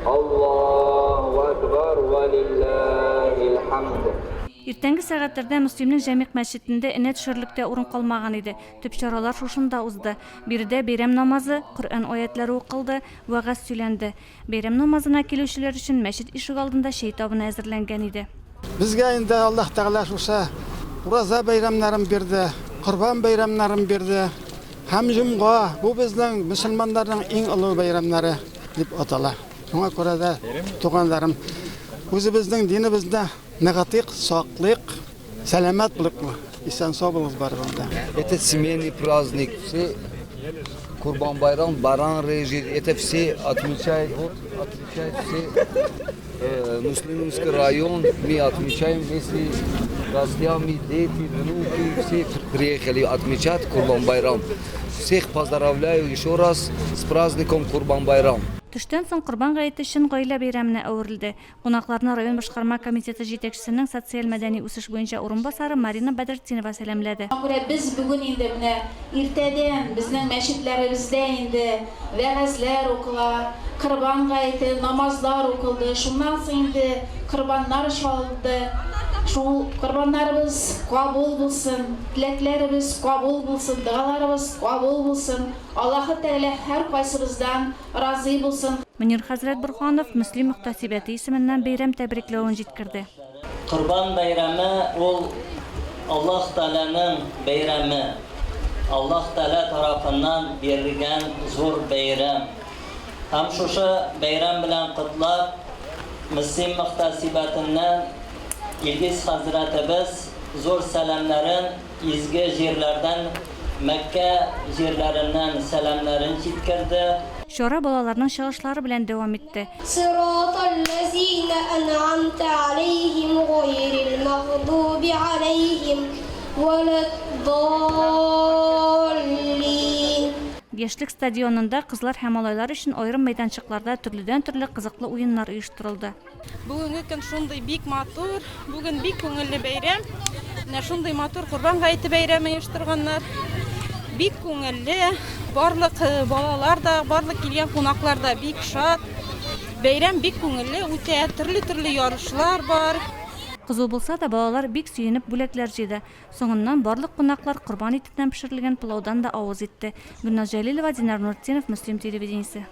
Аллаһу әкбәр вә лиллаһил хәмд. Иртәнге сәгатьләрдә Мөслимнең Җәмигъ мәчетендә энә төшәрлек тә урын калмаган иде. Төп чаралар шушында узды. Биредә бәйрәм намазы, Коръән аятләре укылды, вәгазь сөйләнде. Бәйрәм намазына килүчеләр өчен мәчет ишегалдында чәй табыны әзерләнгән иде. Безгә инде Аллаһ Тәгалә шушы Ураза бәйрәмнәрен бирде, Корбан бәйрәмнәрен бирде һәм Җомга, бу безнең мөселманнарның иң олы бәйрәмнәре дип атала. Шуңа күрә дә, туганнарым, үзебезнең динебезне ныгытыйк, саклыйк, сәламәт булыйк, исән-сау булыгыз барыгыз да. Это семейный праздник, все Курбан Байрам, баран режет, это все отмечают, вот отмечают все. Муслимовский район мы отмечаем вместе с гостями, дети, внуки, все приехали отмечать Курбан Байрам. Всех поздравляю еще раз с праздником Курбан Байрам. Төштән соң Корбан гаете чын гаилә бәйрәменә әверелде. Кунакларны район башкарма комитеты җитәкчесенең социаль-мәдәни үсеш буенча урынбасары Марина Бәдертдинова сәламләде. Шуңа күрә без бүген инде менә иртәдән безнең мәчетләребездә инде Вәгазьләр укыла, Корбан гаете, намазлар укылды, шуннан соң инде корбаннар чалынды. Шул корбаннарыбыз кабул булсын, теләкләребез кабул булсын, догаларыбыз кабул булсын. Аллаһы Тәгалә һәркайсыбыздан разый булсын. Мөнир хәзрәт Борһанов Мөслим мөхтәсибәте исеменнән бәйрәм тәбрикләвен җиткерде. Корбан бәйрәме ул Аллаһ Тәгаләнең бәйрәме, Аллаһ Тәгалә тарафыннан бирелгән зур бәйрәм. Һәм шушы бәйрәм белән котлап, Мөслим мөхтәсибәтеннән Илгиз хәзрәтебез зур сәламнәрен изге җирләрдән, Мәккә җирләреннән сәламнәрен җиткерде. Чара балаларның чыгышлары белән дәвам итте. Сыраталләзинә әнъамтә аләйһим гайрил мәгъдуби аләйһим вәләд-даллин. Яшьлек стадионында кызлар һәм малайлар өчен аерым мәйданчыкларда төрледән-төрле кызыклы уеннар оештырылды. Бүгенге көн шундый бик матур, бүген бик күңелле бәйрәм. Менә шундый матур Корбан гаете бәйрәме оештырганнар. Бик күңелле, барлык э, балалар да, барлык килгән кунаклар да бик шат. Бәйрәм бик күңелле үтә, төрле-төрле ярышлар бар. Кызу булса да, балалар бик сөенеп бүләкләр җыйды. Соңыннан барлык кунаклар корбан итеннән пешерелгән пылаудан да авыз итте. Гөлназ Җәлилова, Динар Нуртдинов, Мөслим телевидениесе.